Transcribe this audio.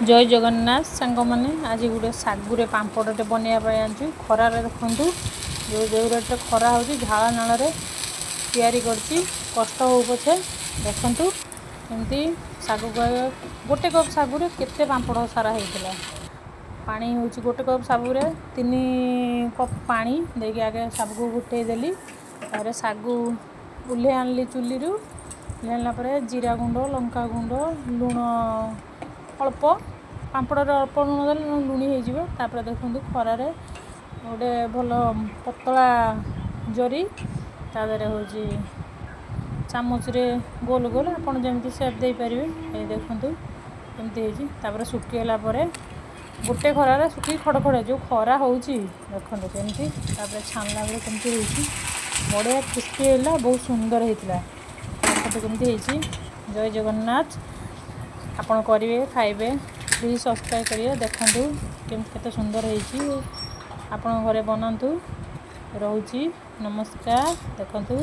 ଜୟ ଜଗନ୍ନାଥ ସାଙ୍ଗମାନେ, ଆଜି ଗୋଟେ ଶାଗୁରେ ପାମ୍ପଡ଼ଟେ ବନେଇବା ପାଇଁ ଆଣିଛୁ। ଖରାରେ ଦେଖନ୍ତୁ, ଯେଉଁ ଯେଉଁ ରେଟ୍ରେ ଖରା ହେଉଛି, ଝାଳ ନାଳରେ ତିଆରି କରିଛି, କଷ୍ଟ ହଉ ପଛେ। ଦେଖନ୍ତୁ, ଏମିତି ଶାଗୁ, ଗୋଟେ କପ୍ ଶାଗୁରେ କେତେ ପାମ୍ପଡ଼ ସାରା ହେଇଥିଲା। ପାଣି ହେଉଛି ଗୋଟେ କପ୍ ଶାଗୁରେ 3 କପ୍ ପାଣି ଦେଇକି ଆଗେ ଶାଗୁକୁ ଫୁଟେଇ ଦେଲି। ତାପରେ ଶାଗୁ ଓହ୍ଲେଇ ଆଣିଲି ଚୁଲିରୁ। ଓହ୍ଲେଇ ଆଣିଲା ପରେ ଜିରା ଗୁଣ୍ଡ, ଲଙ୍କା ଗୁଣ୍ଡ, ଲୁଣ ଅଳ୍ପ। ପାମ୍ପଡ଼ରେ ଅଳ୍ପ ଲୁଣ ଦେଲେ ଲୁଣି ହେଇଯିବ। ତାପରେ ଦେଖନ୍ତୁ, ଖରାରେ ଗୋଟେ ଭଲ ପତଳା ଜରି, ତା ଦେହରେ ହେଉଛି ଚାମଚରେ ଗୋଲ ଗୋଲ ଆପଣ ଯେମିତି ସେପ୍ ଦେଇପାରିବେ। ଏଇ ଦେଖନ୍ତୁ, ଏମିତି ହେଇଛି। ତାପରେ ଶୁଖିଗଲା ପରେ ଗୋଟେ ଖରାରେ ଶୁଖିକି ଖଡ଼ ଖଡ଼, ଯେଉଁ ଖରା ହେଉଛି ଦେଖନ୍ତୁ କେମିତି। ତାପରେ ଛାଣିଲା ବେଳେ କେମିତି ହେଇଛି, ବଢ଼ିଆ କ୍ରିସ୍ପି ହେଲା, ବହୁତ ସୁନ୍ଦର ହେଇଥିଲା। ଦେଖନ୍ତୁ କେମିତି ହେଇଛି। ଜୟ ଜଗନ୍ନାଥ। ଆପଣ କରିବେ, ଖାଇବେ। ପ୍ଲିଜ୍ ସବସ୍କ୍ରାଇବ୍ କରିବେ। ଦେଖନ୍ତୁ କେମିତି କେତେ ସୁନ୍ଦର ହେଇଛି। ଆପଣଙ୍କ ଘରେ ବନାନ୍ତୁ। ରହୁଛି, ନମସ୍କାର। ଦେଖନ୍ତୁ।